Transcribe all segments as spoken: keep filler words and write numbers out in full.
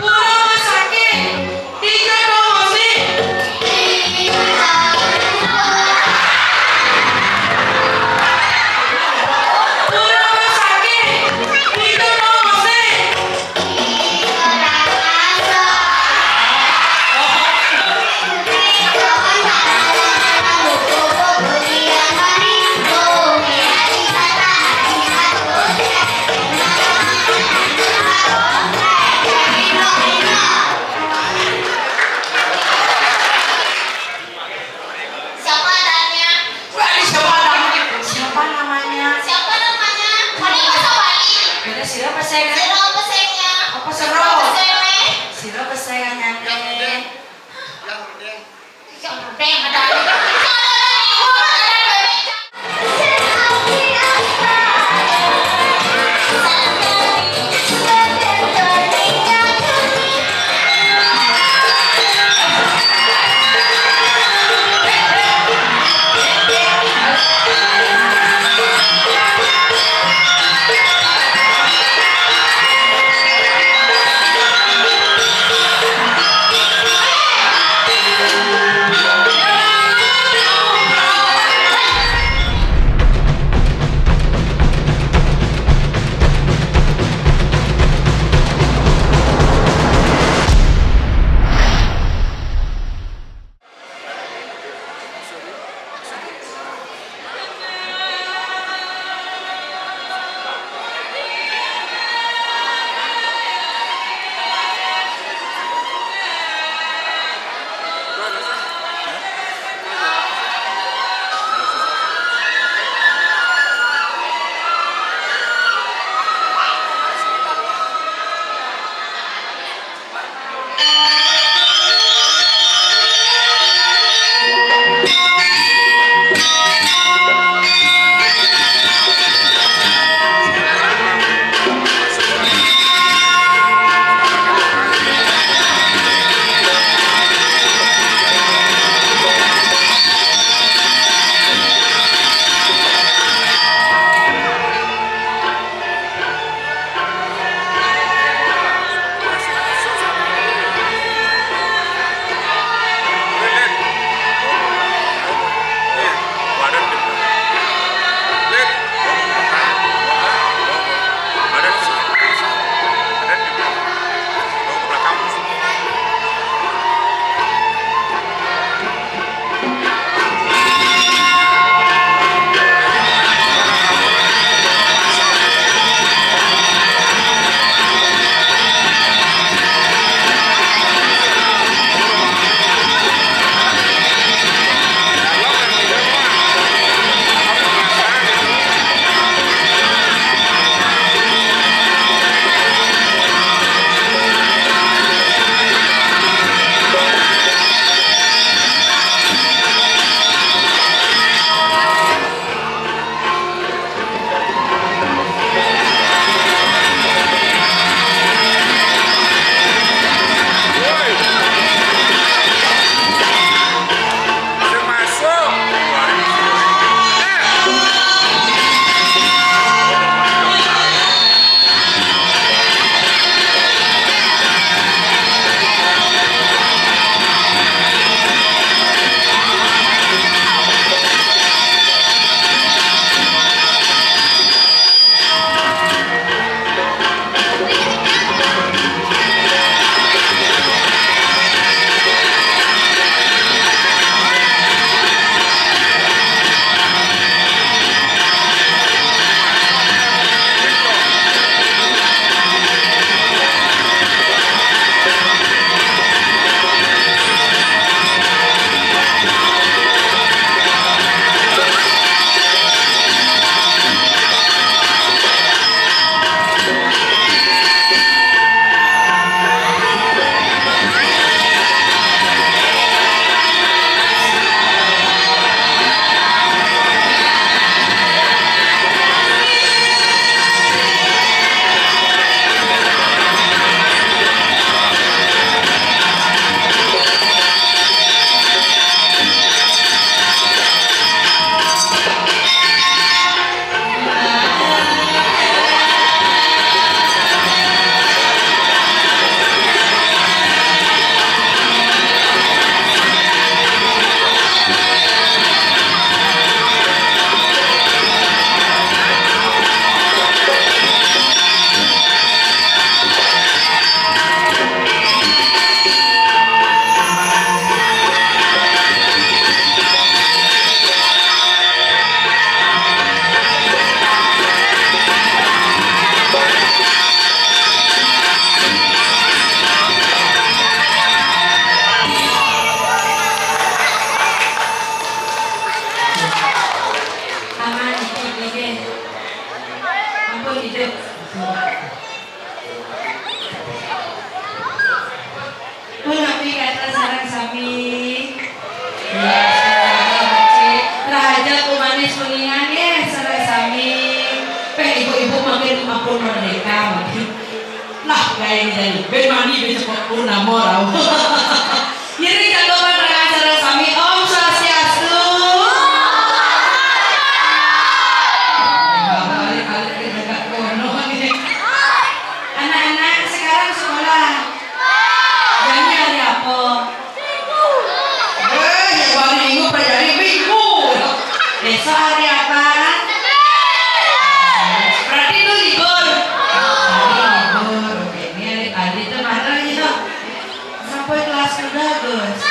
Puro masakit, tiga dua sih. Puro masakit, tiga dua sih. Kata sareng sami. Ya, sareng sami. Rahajeng ku manis kuningan ya, sareng sami. Péh, ibu-ibu makin ampun merdéka makin. Lah, kayak gini. Bén mandi, bén cepet purnama, rauh. Ngiring cakupan tangan sareng sami. Om Swastiastu. Balik-balik ke dekat kono nih. Anak-anak sekarang sekolah. Jani hari apa? Eh, yang hari Minggu, pelajari Minggu. Besok hari apa? Berarti itu libur. Hari libur. Oke, ini adik-adik tuh marah gitu. Sampai kelas udah, Gus.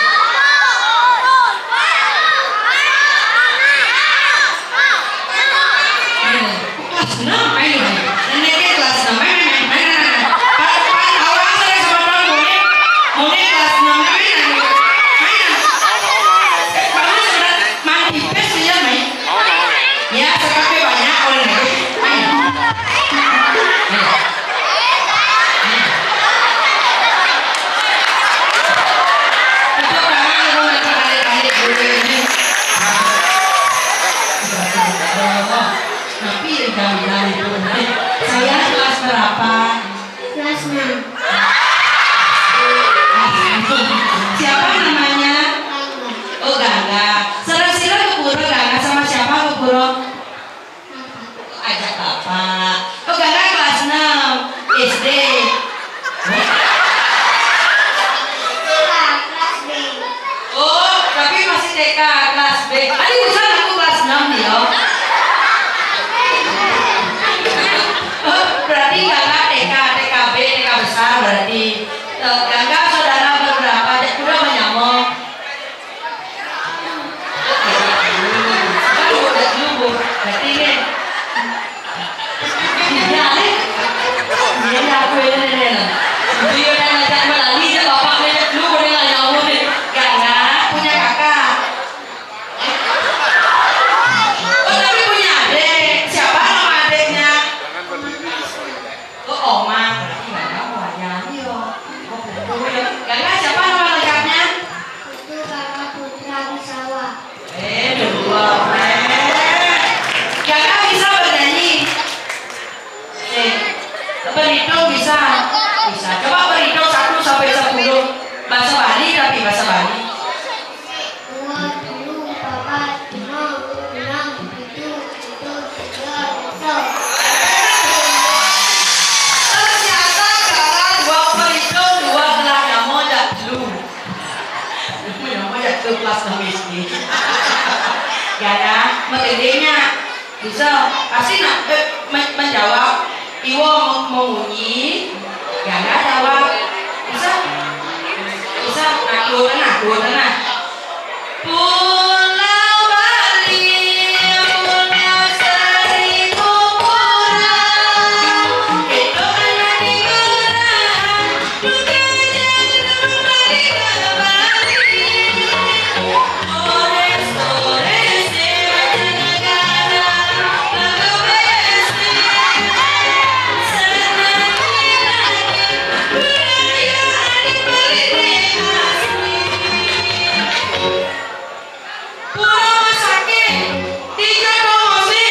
Iya. Kelas enam, main, main. Nenek dia kelas enam, main, main, main, main, main, main. Pan, pan, awal saya sama Pan, muni, muni kelas enam, main, main, main. Main. Bagus, sudah mandi, pes, ya, main. Ya, sepakai banyak, oleh, main. Tepuk tangan dulu untuk adik-adik guru ini. Tapi yang jaminan itu, saya kelas berapa? Kelas enam. Siapa namanya? Gangga. Oh, Gangga. Sareng sira kepuro, Gangga, sama siapa kepuro? Ajak Bapak. Oh, Gangga kelas enam S D. Kelas B. Oh, tapi masih T K, kelas B. Tadi bukan aku kelas enam nih, yo. Oh, berarti Gangga T K, T K B, T K besar berarti. Eh, Gangga saudara berberapa? Udah menyamong. Kan udah dulu, Bu. Berarti ini. Iya, nih. Iya, iya, aku ini, ini, ini. Jadi, udah ngajak melali, ya, bapak ini dulu, udah nggak nyamuk, nih. Gangga punya kakak. Oh, tapi punya adik. Siapa nama adiknya? Oh, Oma. Berarti Gangga mau nyanyi, yo. Oh, betul, ya. Gangga, siapa nama lengkapnya? Putu Karma Putra Wisawa. Eh, dua, eh. Gangga bisa bernyanyi? Eh, berhitung bisa? Bisa. Coba berhitung satu sampai sepuluh. Bahasa Bali, tapi bahasa Bali. Dua, telu, papat, lima, enam, pitu, pitu, tiga, dua. Ternyata Gangga dua berhitung, dua telah nyamuk, dak telu. Nyamuk ya ke kelas enam S D. Gangga, megendingnya. Bisa, pasti nak, eh, men-, menjawab. Iwo mau, mau munyi, Gangga jawab. Bisa? Bisa, ngaku tenang, ngaku tenang. Pulau Bali, Pulau Seribu Pura, itu anak di Pura. Pura Masake, tiga promosi. Pura Masake, tiga promosi.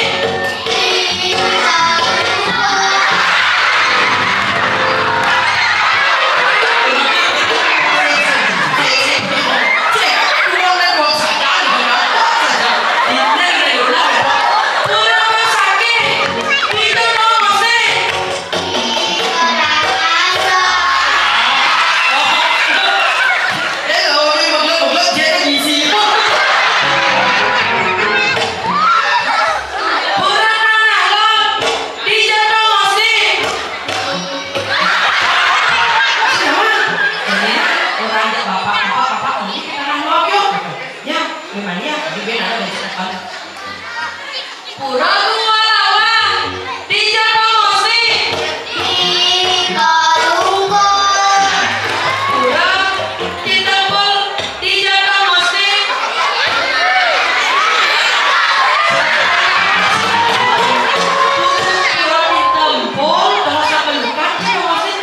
Pura Gua Lawang, dijaba mesti. Pura Citempul, dijaba mesti. Pura Citempul, bahasa Pelukan, dijaba mesti.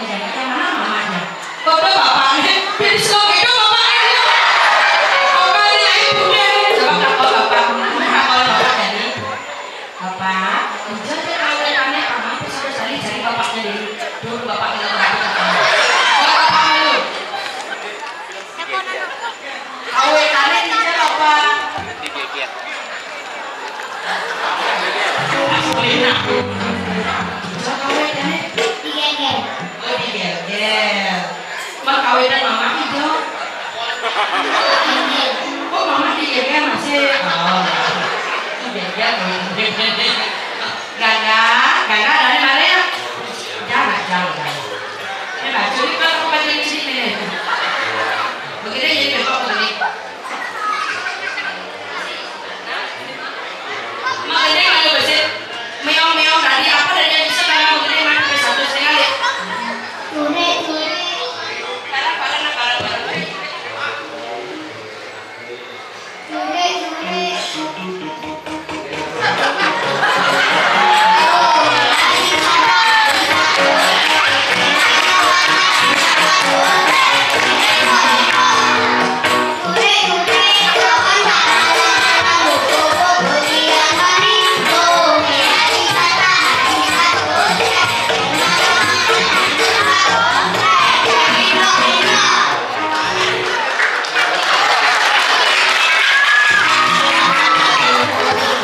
Yang mana mamanya? Kode bapaknya. Jadi slow gitu bapaknya. Bapaknya ibunya. Coba takut bapak. Takut bapak jadi. Bapak, ijol dia kalau tanya apa mampu sama sekali cari bapaknya dulu. Dulu bapaknya nggak berhati apa. Kalau bapak malu. Kawe tanya ijol apa? Asli, nah. Ijol kawe tanya. Digegel. Oh, digegel. Mak kawitan mama ijo. Kok mama digegel masih? Oh, digegel. Ganda, ganda dari mana ya? Jangan, jangan, jangan. Ini baju ini kan aku baju ini sini. Begini jadi besok begini. Mak gede mana besit? Meong-meong tadi apa dan yang bisa karena mau gede mana sampai satu setengah ya? Ture, ture. Parah, parah, nah, parah, parah. Ture, ture.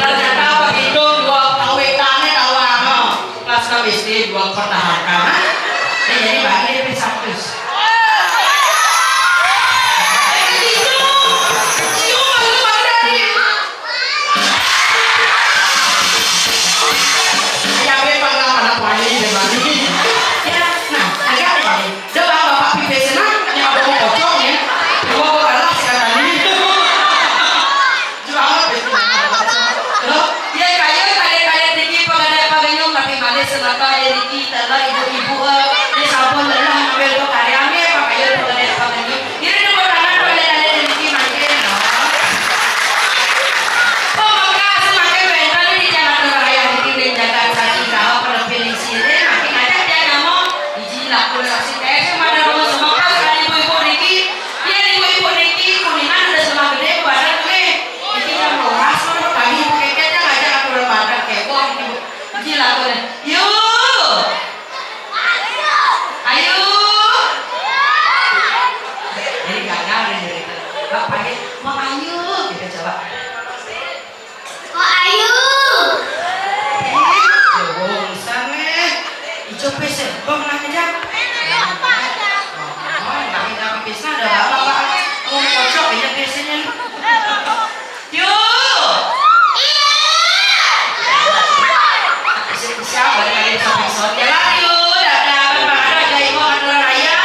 Ternyata begitu dua kawitannya tahu ano. Kelas enam S D dua pertahankan. Ini jadi bagi D P satu. Ya, gue pernah pada kuali di bagi. Ya, nah, agak nih. Coba bapak pipi senang, yang ada mau pocong ya. Gua gua kalah sekarang ini. Jual apa itu? Loh, ya kayu kali-kali tinggi pagade paganyong tapi malis semata ya niki tela ibu-ibu eh. Ini sampun lelah ngambil tuh karyané pak kayu pagade paganyong. Ini tepuk tangan pagade niki mangkin. Pembekas mangkin wénten di Jakarta Raya niki ning Jakarta Cikaho pada pilih sini mangkin ngajak dia ngomong izin laku lewat si T S pada rumah semua sekali ibu-ibu niki. Yén ibu-ibu niki Kuningan ada sumah gedé badan nggih. Niki jam rolas kok kami keket ya ngajak aturan badan kebo niki Bu. Niki lakune. Yu. Ayu. Jadi gagal nih jadi. Bapak ya, mau ayu kita coba. Kok ayu? Ih, ya wong sange. Ijo pese bong nang aja. Apa ya? Oh, nang nang pese ada apa, Pak? Mau kocok aja pesenya. Yuk. Iya. Siap, balik lagi di samping sound. Jalan yuk, dadah. Bye bye. Ada ibu aturan ayah.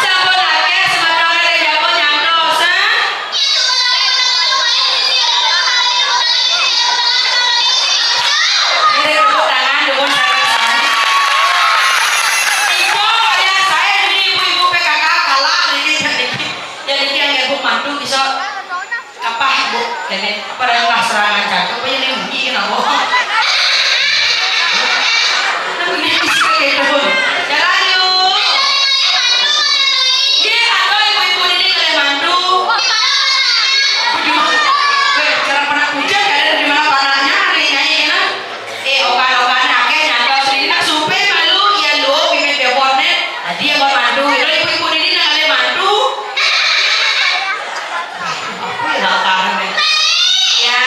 Sampun akeh semeton ring Jawa nyantos, eh? Ngiring tepuk tangan, dumun sangat sami. Ibu, ya, saya ini ibu-ibu P K K kalah niki, niki. Ya, niki yang ibu mantu bisa Kapah, Bu, kéné, apa yang lah serangan cacok, apa yang lagi kenapa? Tapi dia bisa gitu. Jalan yuk. Iya, atau ibu-ibu ini kalian mantu. Aduh, weh, cara pernah hujan kalian di mana panahnya, hari nyai, nah. Eh, okan-okan akeh nyangka sendiri nak supe malu, iya lu, mimit bebotne. Tadi yang buat mantu, itu ibu-ibu ini nak kalian mantu. Apa ya, laparan, ya? Ya.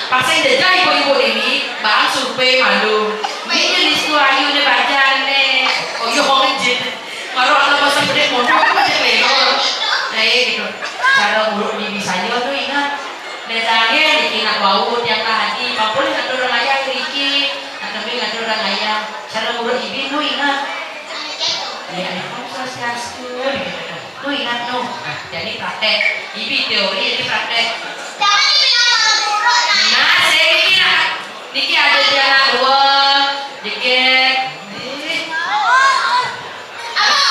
Pas sing jajah ibu-ibu niki, bang survei malu. Niki jenis tu ayu ne bajan ne. Oh, yo, wong jin. Kalau ada masa gede mondok kan aja lelo. Eh, gitu. Cara urut di bisa yo tu ingat. Nedange niki nak wau tiap hari. Papulih ngatur orang ayah niki. Nak kami ngatur orang ayah. Cara urut ibi tu ingat. Ya, Om Swastiastu. Gitu. Nu ingat nu. Nah, jadi praktek. Ibi teori, jadi praktek. Jangan dibilang malu buruk, nah. Nah, sing niki nah. Niki ada dia anak dua, jeget. Eh. Apa?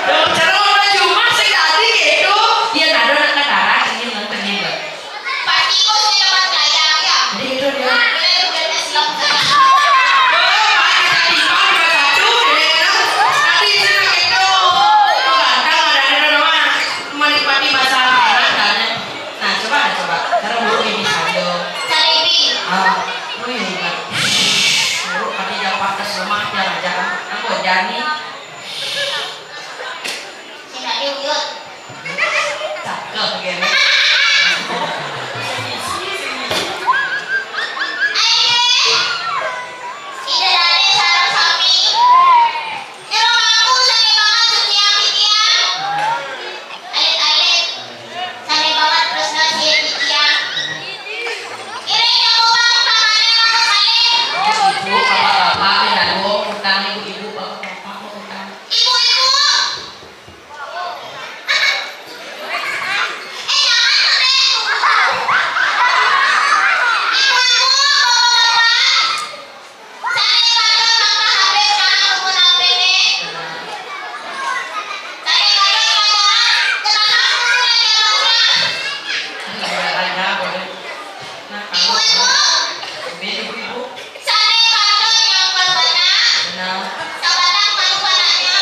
Tuh, cerut baju mas sing tadi gitu. Dia nado nak ketara, ini nonton ini. Pasti bosnya dapat layang ya. Jadi itu dia. Boleh, boleh, tes love. Oh, pakai tadi, pakai satu, deh. Tadi itu gitu. Oh, ganteng, ada, ada, ada, mah. Menikmati masa anak, kan, ya. Nah, coba, coba. Cara buruk ini saja. Cari bi. Ah, oh iya, iya. Buruk, tapi jangan pakai selemah, jangan, jangan. Aku jani. Sing tadi uyut. Cakep, gini. Aye. Ida dade sareng sami. Jero mangku sane banget sucian titiang. Alit-alit. Sane banget tresna sihin titiang. Iring jebubang pamane mangku kalih. Ibu, bapak-bapak, ning dangu utang, ibu-ibu, bapak-bapak, utang. Ibu-ibu. Eh, jangan sampai. Ibu-ibu, bapak-bapak, sare kadon mangka habis nah kebun apene. Sare kadon pelajaran, kenapa guru ngajar. Ibu-ibu. Ibu-ibu. Sane patut nyangkul benak. Benar. Sabatang malu benaknya.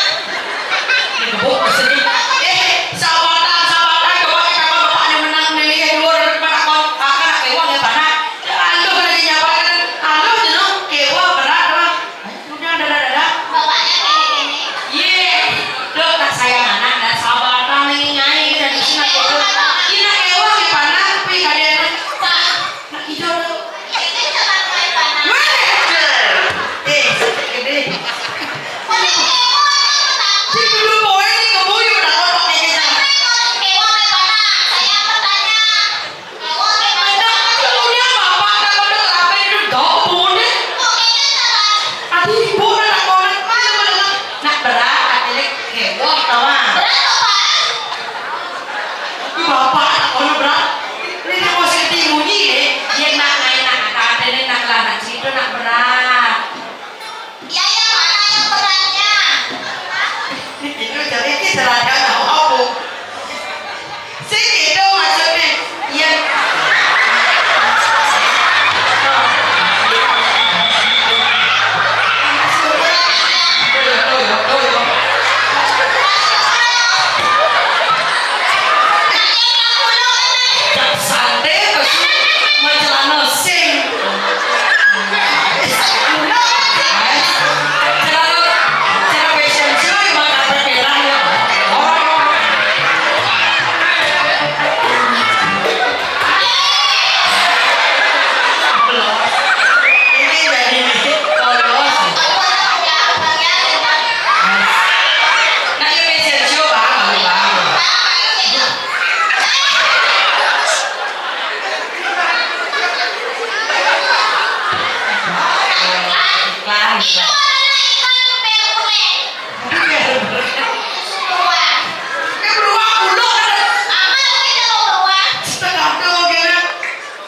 Ini gebuk ke sini. Eh, sabatang, sabatang, coba kita kan bapaknya menang milih dua dari mana kon. Kakak nak kewang ya panak. Aduh, kena dijabarkan. Aduh, jenuh, kewang berat, Bang. Ayo, udah, dadah, dadah. Bapaknya kene-kene. Ye, dok, tak sayang anak, dah sabatang nih, nyai, kita di sini, gitu. Kita kewang ya panak, pi kadena. Pak. Nak ijo tu. Weh! Eh, gede. Si dulu boy ni kebuyut dah kotak ni kita. Saya bertanya. Enak, kalau dia bapak dah kotak apa itu dok kebun ni. Ati ibu dah nak kotak mana mana. Nak berat, ati lek kewok tau ah. Berat apa? Bapak tak kono berat. Ini nak mesti timunyi deh. Dia nak main nak kata dia nak lah nak cerita nak berat. Ya, yang mana yang beratnya? Itu jadi kita serahkan tahu apa. Sing gitu maksudnya. Iya. Santai, terus macelana sing. Celana, celana fashion show yang mana ada merah ya. Oh. Ini jadi polos. Nah, ini fashion show, Bang, Bang, Bang. Iklan. Itu adalah iklan permen. Beruang. Ini beruang, bulu ada. Apa lagi kalau beruang? Setengah tuh, gini.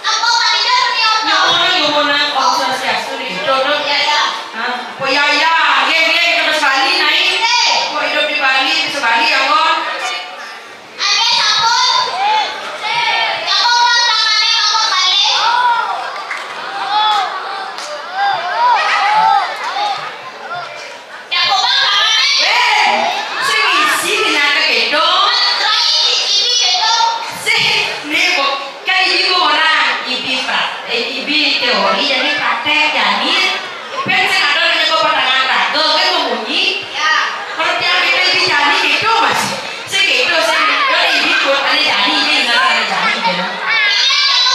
Apa tadi dah punya apa? Nyuwun, nyuwun, Om Swastiastu niki. Dodot. Ya, ya. Hah? Oh, ya, ya. Nggih, nggih, kita bisa Bali, Nai. Nggih. Kok hidup di Bali, bisa Bali, ya, Mon? Ade sampun. Jago ulang tangane mabok balik. Jago bang kamane. Weh, sing isi kenyata kedo. Kan terakhir di T V kedo. Sih, nih, Bu. Kan ibi orang, ibi pra-, eh, ibi teori, jadi praktek, jadi pen sing ada nanya ke patangan raga, kan membunyi. Ya. Kalau tiap kita ibi jani gitu, Mas. Sing gitu, sing gitu, ibi buat ada jani, dia ingat ada jani, gitu. Iya, jago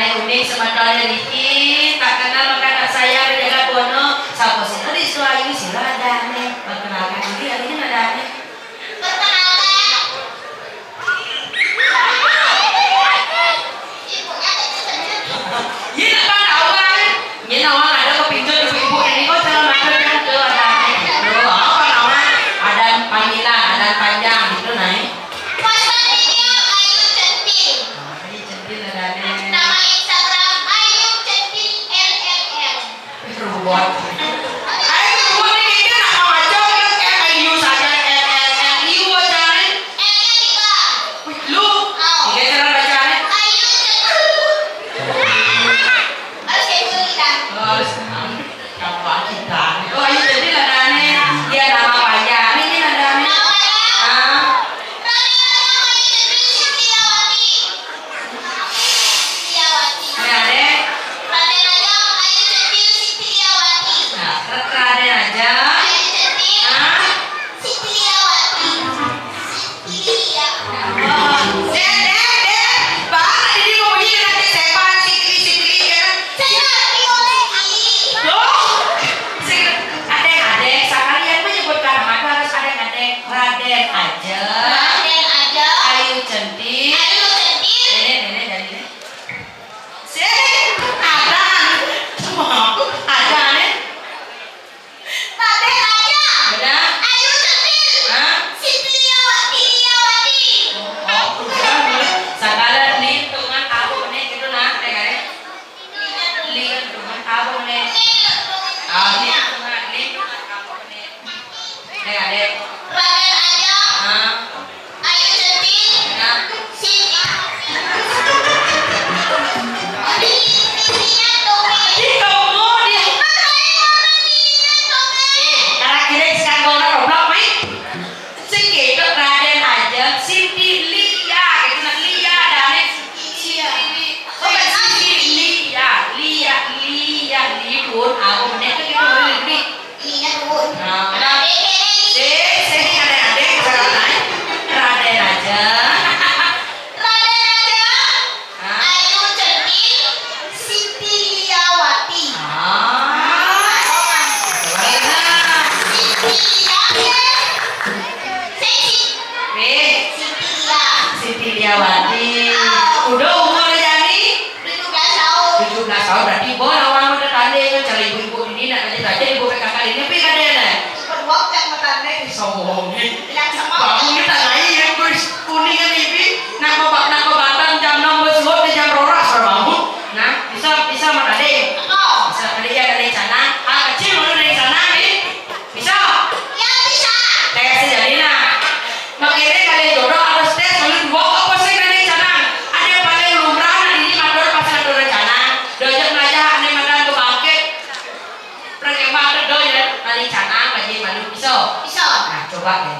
Unik semeton niki, tak kenal maka tak sayang, jaga kono. Sapa sing adi Suayu, sira Adane. Perkenalkan diri, adi Adane. Perkenalkan. Ibunya kecil-kecil. Iya, tak tahu kan? Ini nawang ada kepincut ibu-ibu ini. Oh, jangan makan kan ke Adane. Loh, apa nama? Ada panggilan, ada panjang gitu, Nay. Pesan dia Ayu Centil. Ayu Centil Adane. Nama Instagram Ayu Centil L L L. Robot. Ayo, robot ini kita nak mau baca kan? L L U saja, L L L U bacanya. L-nya tiga. Wih, lu. Oh. Tiga cara bacanya. Ayu Centil. Harus kayak gini, kan? Harus. Apa kita? Oh, Ayu Centil Adane. Dia nama panjang. Ini Adane. Nama panjang? Ah. Raden Raja Ayu Centil Siti Liawati. Siti Liawati. Ada, ada. Raden Raja Ayu Centil Siti Liawati. Nah, Raden Raja. Ayu Centil. Ah. Siti Liawati. Iya. Oh, Dek, Dek, Dek. Bang, tadi dia ngomongnya dengan Dek Sepan, Siti, Siti, ya kan? Saya ngerti oleh Siti. Loh, sing-, adeng, adeng, sekalian menyebutkan nama tuh harus adeng, adeng. Raden aja. Raden aja. Ayu Centil. Ayu Centil. Nenek, nenek, dari ini. Sing, adang. Cuma aku, adang, nih. Raden aja. Benar. Ayu Centil. Hah? Siti Liawati, Liawati. Oh, oh, bukan, bukan. Sakala ni tungan abu ni gitu nah, tengah ni. Li tungan abu ni. Ah, ni tungan, li tungan abu ni. Tengah deh. Raden aja. Hah? Ayu Centil. Nah. Siti. Ini, ininya tuh, Nek. Di kamu dia. Makanya ngomong ininya tuh, Nek. Eh, karena kira sekarang orang goblok, Mai. Sing gitu, Raden aja, Siti Lia, gitu, nah, Lia, ada nih. Siti Lia. Oh, Siti Lia, Lia, Lia, Lia, pun, aku bener tuh gitu, bener, bener. Ininya tuh. Nah, nah. Sing, sing, adek-adek, sekarang naik. Raden aja. Raden aja. Hah? Ayu Centil, Siti Liawati. Ah. Siti Lia, ya. Sing, sing. Nih. Siti Lia. Siti Liawati. Ah. Udah umur jadi? Tujuh belas tahun. Tujuh belas tahun, berarti boh awang udah tanding, kan, cara ibu-ibu ini, nak aja, aja ibu P K K ini, tapi kadang, nah. Berdua yang bertanding. Sombong, nih. Bilang sama. Bangun kita naik, ya, Gus. Kuningan ini, nak mau, nak mau batang jam enam belas, subuh di jam rolas, sudah bangun. Nah, bisa, bisa sama tanding. Oh. Bisa, tadi ya, dari sana. Ah, kecil, mana dari sana, nih? Bisa? Ya, bisa. Tes aja, Lina. Makanya kalian jodoh harus tes, lalu dua apa sih, nanti canang. Ada yang paling lumrah, nah, ini mandor pasti ada rencana. Diajak belajar, aneh makan ke bangkit. Pergi makan, doa ya, nanti canang, bagi malu. Bisa? Bisa. Nah, coba ya.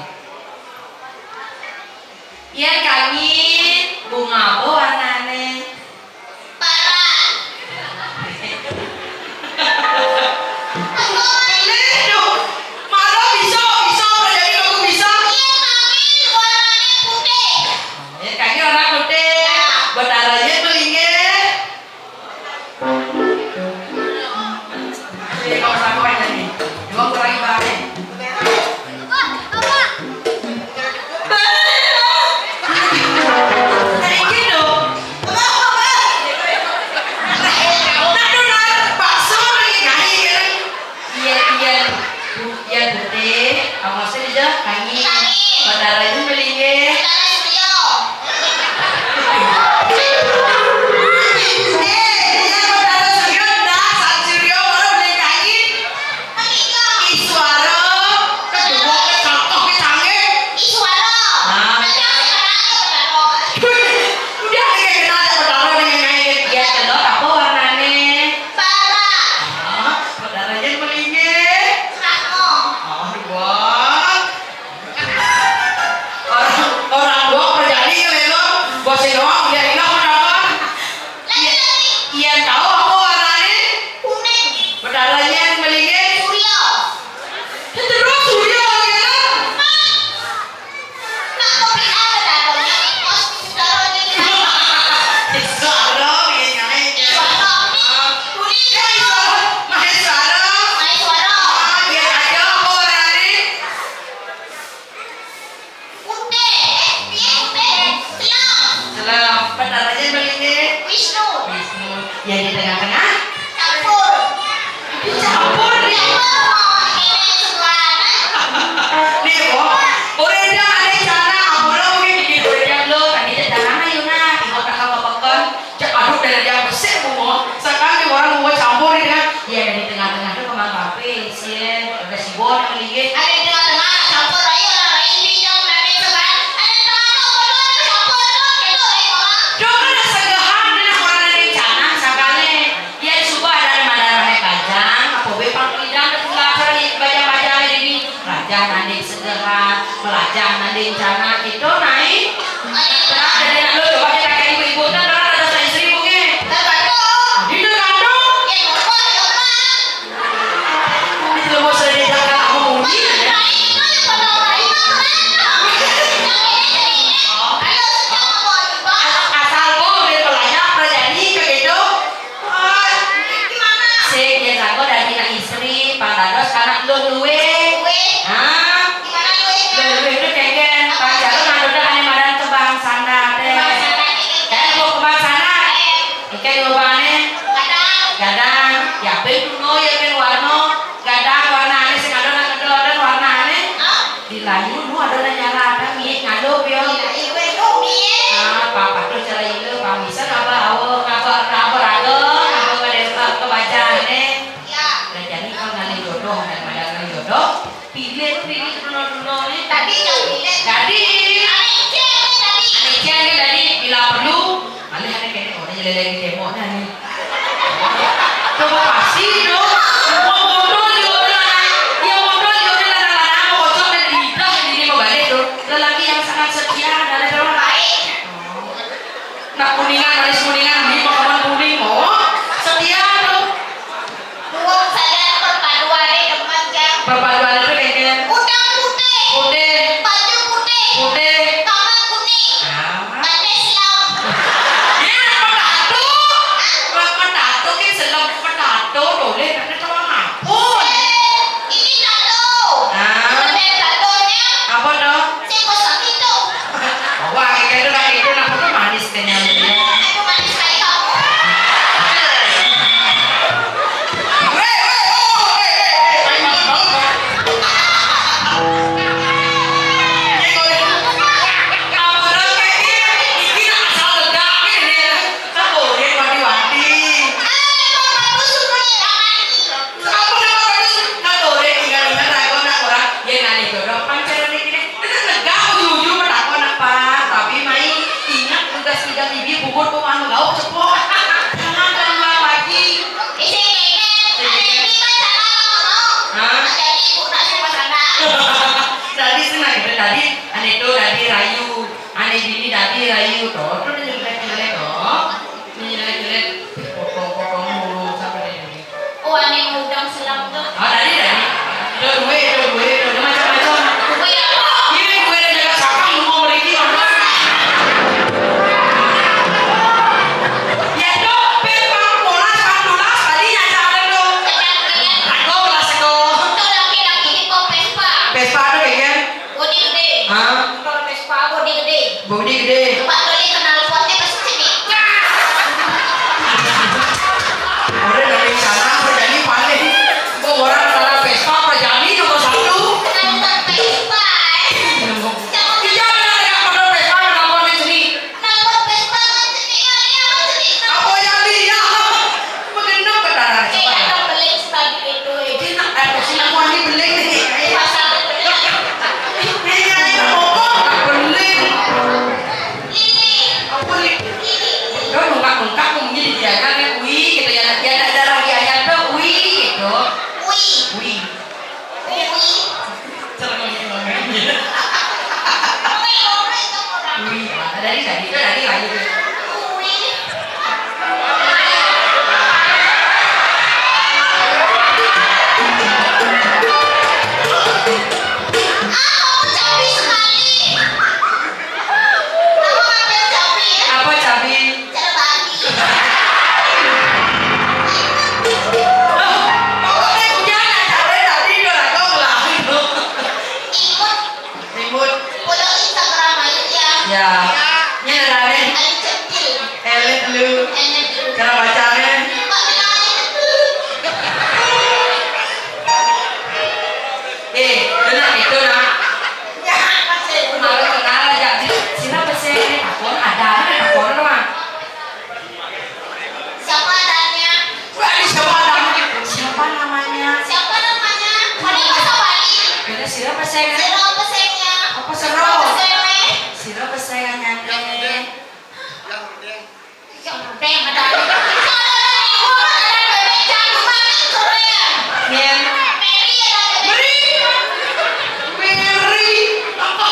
Jangan direncana itu, Nai. Berat dari nak lu, coba kita kayak ibu-ibu, kan berat ada saya istri, Bu, nge. Tergantung. Di tergantung. Ya, coba, coba. Ini kalau mau saya diajarkan, aku mau bunyi, ya. Lain, lain, itu ada foto lain, apa? Yang ini, yang ini. Ayo, sudah, mau, Ibu. Asal, asal, Bu, dari pelajak, pelajak ini, kayak gitu. Sing, yén sakola dadi anak istri, pang dados anak luh luwih. Luwih. Hah? Gimana luwih? Luh luwih itu kéngkén, pang jalu ngandhut ané madan kembang sanda, téh. Kembang sanda, kéngkén. Kan, Bu, kembang sanda. Éh. Oké, lho, Pak, ané. Gadang. Gadang. Ya, ben duno, ya, ben warna. Gadang, warnané sing ada nang ngedol, dan warnané. Hah? Dilayu, nu ada nang nyala, ada miik ngaluk, ya. Dilayu, kowe itu miik. Ah, papa tuh cara ile, pamisan apa, awo, ngapa, ngapa raga, ngapa pada, eh, kebacaannya. Ya. Lah, jadi kalau ngalih jodoh, dan pada ngalih jodoh, pilih tuh, pilih dulu, dulu, nih. Tadi yang pilih. Tadi. Anak kecil, nih, tadi. Anak kecil, nih, tadi. Bila perlu, Malih ané kéné, oh, ini lélé di demo, nah, nih. Coba pasti, dong. Mau modal juga udah lah. Ya, modal juga udah lah, lah, lah, mau kocok dan lidah, ini mau balik, tuh. Lelaki yang sangat setia, dan ada orang baik. Nah, kuningan, manis kuningan, beli makanan kuning, oh, setia, tuh. Wong sadar perpaduané demen, Jang. Perpaduané tuh kayak gini. Udang putih. Putih. Baju putih. Putih. Kamar kuning. Ah. Batik silau. Ini anak penato. Hah? Anak penato kan selem penato, boleh, tapi kalau ngapun. Eh, ini tato. Ah. Bukan tatonya. Apa dong? Sing kosong itu. Wah, kayak itu kan itu, kenapa tuh manis kenyalnya? Aduh, manis sekali kamu. Weh, weh, oh, weh, weh, weh, main banget, Bang. Ini boleh. Apa dong, kayak ini? Ini asal ledak ini. Kan boleh, wati-wati. Eh, Bapak tuh suka ledakan. Apa nama itu? Nah, boleh tinggal ingat aku nak orang. Dia ngalih jodoh, pacaran ini, ini negak ujung-ujung bertakon apa? Tapi mai ingat tugas tiga bibi bubur kok mau gauk cepok. Jangan keluar lagi. Isi keke, ada yang tiba sana ngomong. Hah? Ada ibu nak semua sana. Tadi sih, nah, kita tadi, ane itu tadi rayu, ane bini tadi rayu, toh, terus dia jelek-jelek, toh. Ini jelek-jelek, potong-potong mulu sampai ini. Oh, ane ngundang selam tuh. Ah, tadi, tadi. Ada duit, ada duit, ada macam-macam. Duit apa? Ini duit yang jaga siapa? Lu mau beli, nonton. Ya, tuh, pil, pang, molas, pang, tulas, tadi yang ada tuh. Aku, las, aku. Untuk laki-laki ini kok Vespa? Vespa tuh, ya, kan? Bodi gedé. Hah? Motor Vespa bodi gedé. Bodi gedé. Coba beli knalpotnya pasti sini. Udah dari sana, udah jadi paling. Gua orang kalau Vespa, apa jadi nomor satu? Knalpot Vespa, eh. Jangan. Iya, ada, ada motor Vespa, knalpotnya sini. Knalpot Vespa kan sini, ya, iya, kan sini. Apa yang dia? Begenep, benar, eh, coba. Ada beli stabil itu, eh. Dia nak, eh, sini, mau ini beli nih. Pasal beli. Ini, ini, apa? Beling. Ini. Apa nih? Ini. Lo nungkak-nungkak, mau menjadi dia, kan? Wih, gitu ya. Ya, ada, ada lagi ayat tuh. Wih, gitu. Wih. Wih. Wih. Cara ngomong-ngomong. Wih, ada dari tadi, itu dari lagi tuh. Wih. Ah, kamu cabi sekali. Kamu ngambil cabi, ya? Apa cabi? Cara bagi. Loh, pokoknya hujan acara tadi udah lagu lah. Imut. Imut. Follow Instagram aja, ya. Ya. Ini ada nih. Ayu Centil. Elit lu. Elit lu. Cara bacanya. Kok bilang aja. Eh, benar itu, nak. Malu kenal aja. Sira pesen, takon ada, takon doang. Siapa adanya? Wah, ini siapa adanya? Siapa namanya? Siapa namanya? Mana bahasa Bali? Beda sira pesen. Sira pesennya. Apa sira? Pesennya. Sira pesen nyandeng. Yang penting ada. Kalau ada di rumah, ada bebek jago banget, keren. Yen. Mary ada bebek. Mary. Mary. Apa?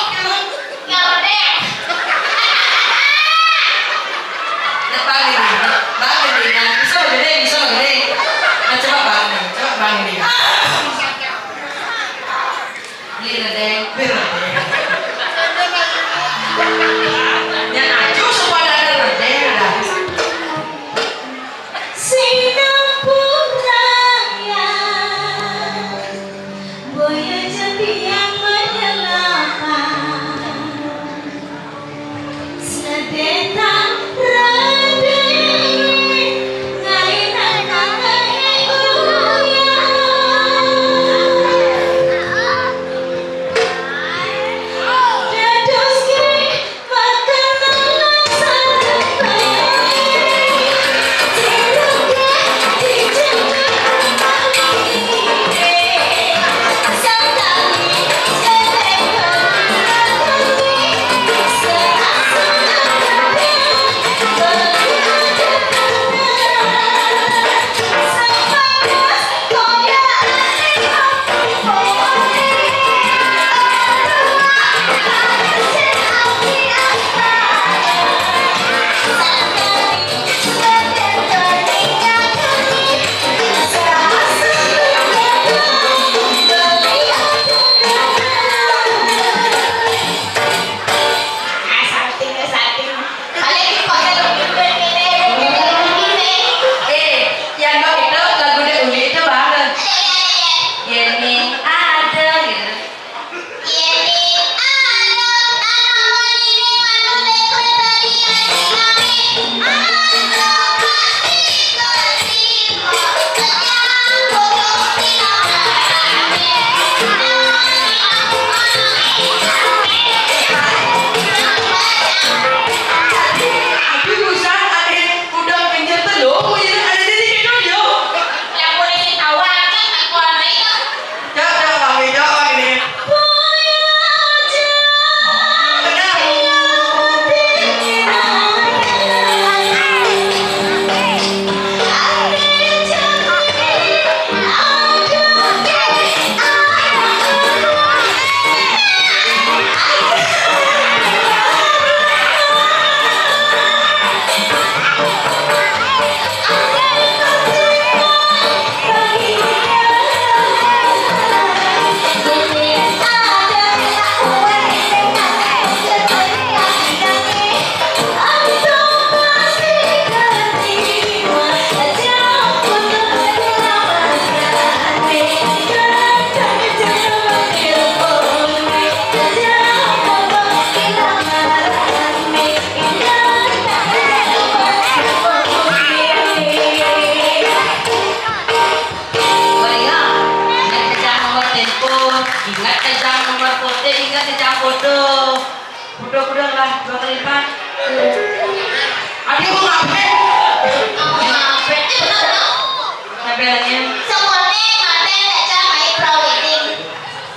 Sekolah nganten aja main pre-wedding.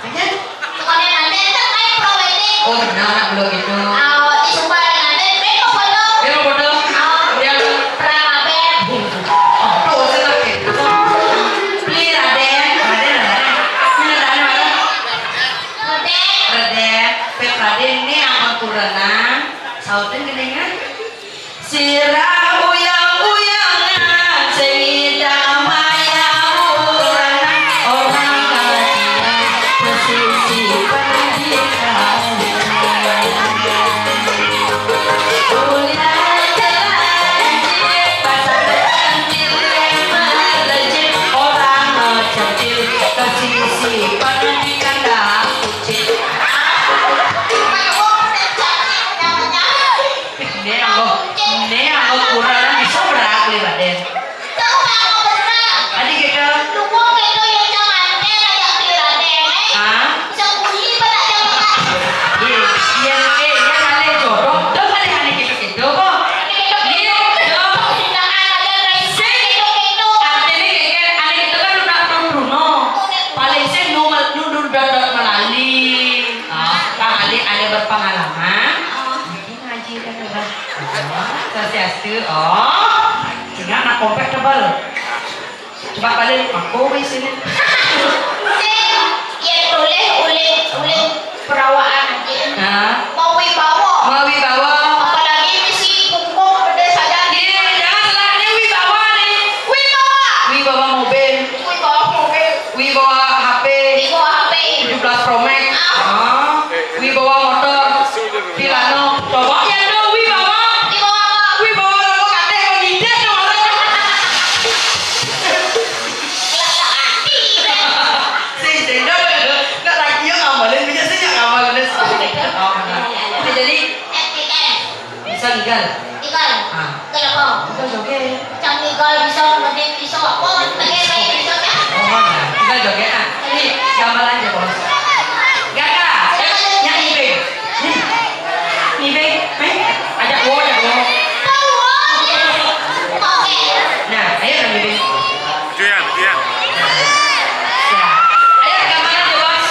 Aja? Sekolah nganten kan main pre-wedding. Oh, benar, nak belum gitu. Oh, di sekolah nganten, main ke foto. Dia mau foto? Oh, dia lu. Perang abet. Aduh, saya sakit. Beli Raden, Raden, Raden. Ini Raden mana? Raden. Raden, pek Raden ini yang kurang. Sautin gini kan? Sira uyang-uyangan sing idam mayawu lanang ora kajian pesisi pendidikan. Kuliah telah encik pasar encik melejit orang ngececil ke sisi pendidikan dah cik. Ini yang kok, ini yang kok kurang bisa berak liwat deh. Coba kok bener. Adi gitu. Lu wong gitu yang jangan deh, ajak beli Raden, eh. Hah? Bisa bunyi pada jam empat. Iya, iya, eh, iya, ada jodoh. Tuh, ada, ada gitu, gitu kok. Gitu, gitu. Iya, tuh. Tindakan aja, guys. Sih. Gitu, gitu. Artinya kayak, ada gitu kan udah tuh Bruno. Paling sih nu, nu, nu, dodot melali. Ah, Kang Ali ada berpengalaman. Oh. Ini ngaji kan, Abah. Oh, swastiastu. Oh, sehingga anak komplek tebal. Coba balik, aku di sini. Sing, ya tulis uling, uling perawaan aja. Nah. Mau wibawa. Mau wibawa. Apalagi misi pungkung gede saja. Iya, jangan salah. Ini wibawa nih. Wibawa. Wibawa mobil. Wibawa mobil. Wibawa H P. Wibawa H P. Tujuh belas Pro Max. Ah. Ah. Wibawa motor. Pilano. Coba ya tuh wibawa. Wibawa apa? Wibawa rokok katanya mengindah tuh orang. Sing, sing, dah, dah, dah. Nak lagi yang ngamalin, bisa sih yang ngamalin. Oh, benar. Jadi, bisa ngigal. Ngigal. Ah. Ngigal apa? Ngigal joget. Cang ngigal bisa, mending bisa. Oh, pengen main bisa, kan? Oh, mana? Ngigal joget, ah. Ini gambar aja, Bos. Gak, gak. Yang ini, Bing. Nih. Nih, Bing. Bing. Ajak wo, ajak wo. Tahu, wo. Oke. Nah, ayo, Bing. Itu ya, itu ya. Ya. Ayo, gambaran ya, Bos.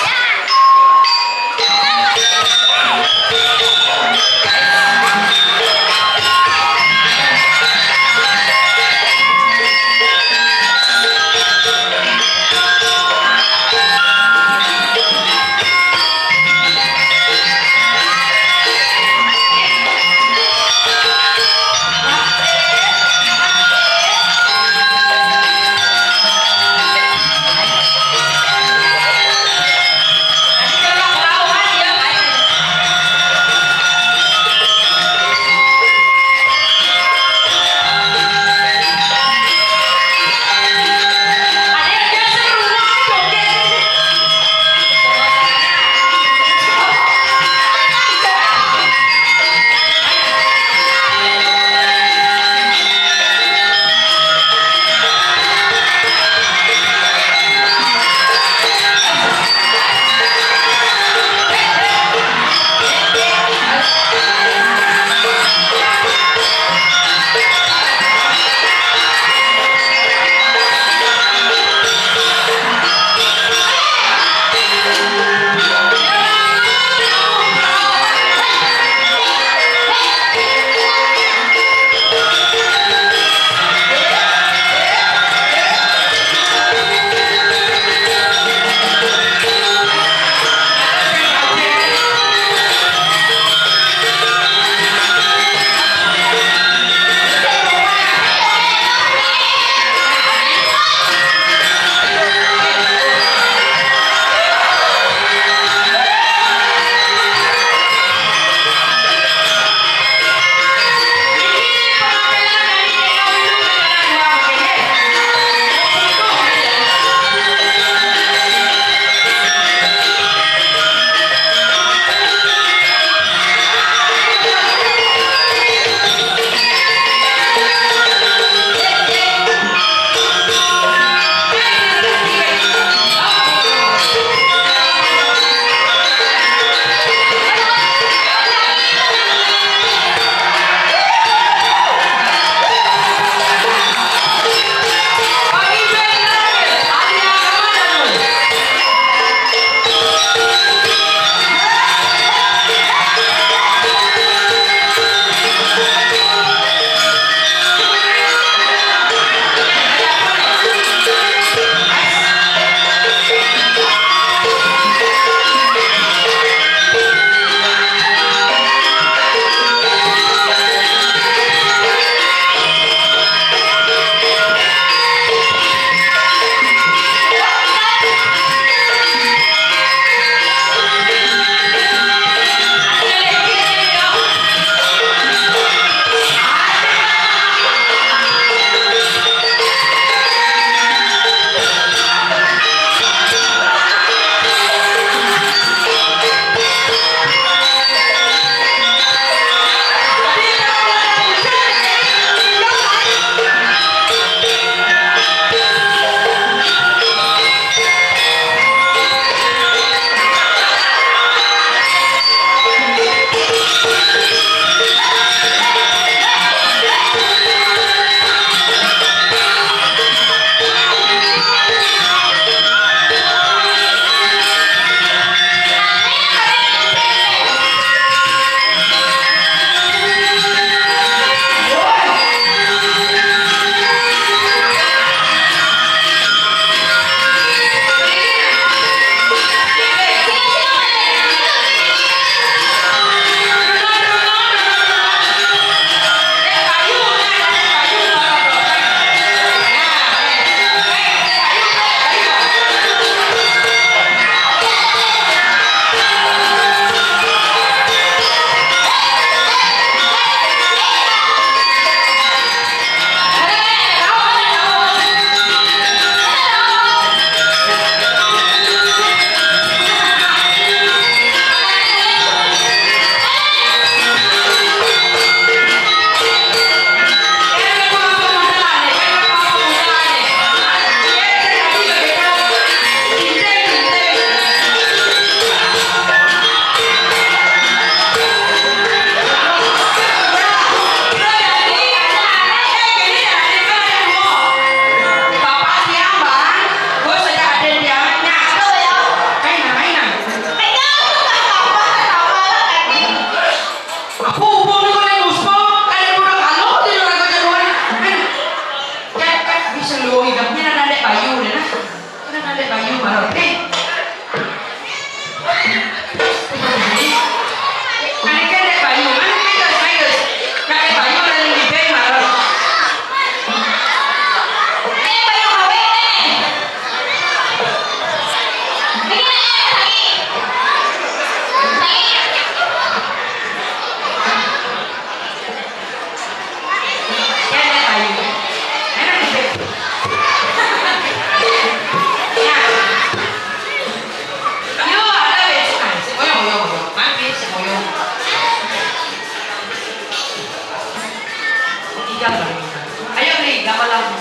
Ayo, Ri, gambar lagi.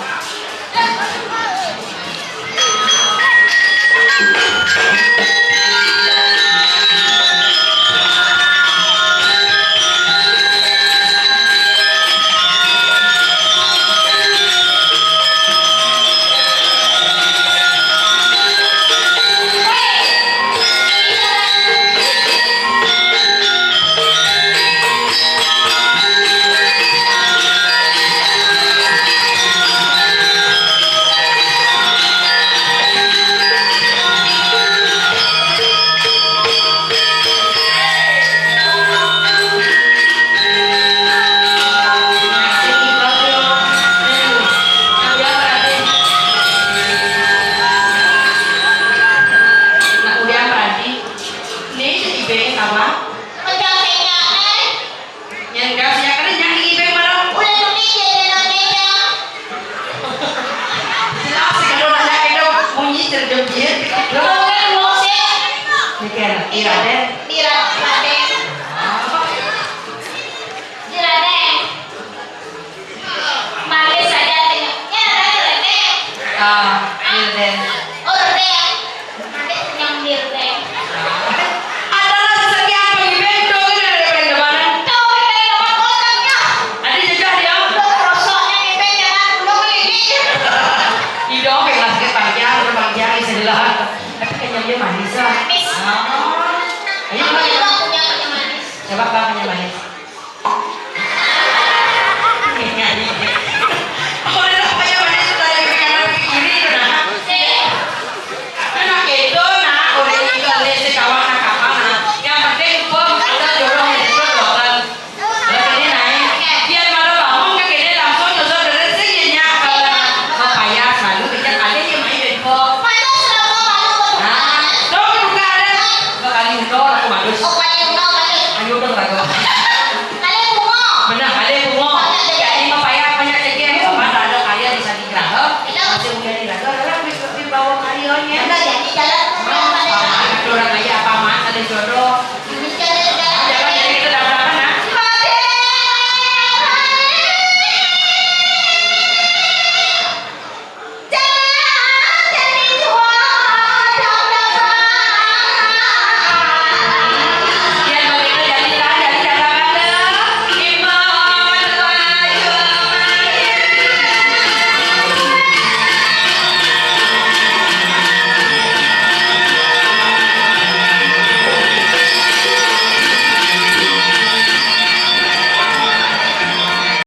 Yang gas ya, karena yang ini pengen malam. Udah dulu ya, dia nanya. Jelas sih kalau nanya itu bunyi terjepit. Lo kan musik. Mikir, iya deh. Mira, Raden. Mira, Raden. Manggil saja, tengoknya ada Raden. Ah, iya deh. Oh, Raden. Nanti yang Raden. Adalah sekian pengibet dong, ini ada pengen lebaran. Tahu pengen lebaran kotaknya. Ada jejak dia. Udah kerosoknya, bebek jangan dulu keliling. Di dong, yang lagi panjang, udah panjang, bisa dilahan. Tapi kenyamnya manis lah. Manis. Ah. Ayo, Aku Bang. Juga punya kenyam manis. Coba, Bang, kenyam manis.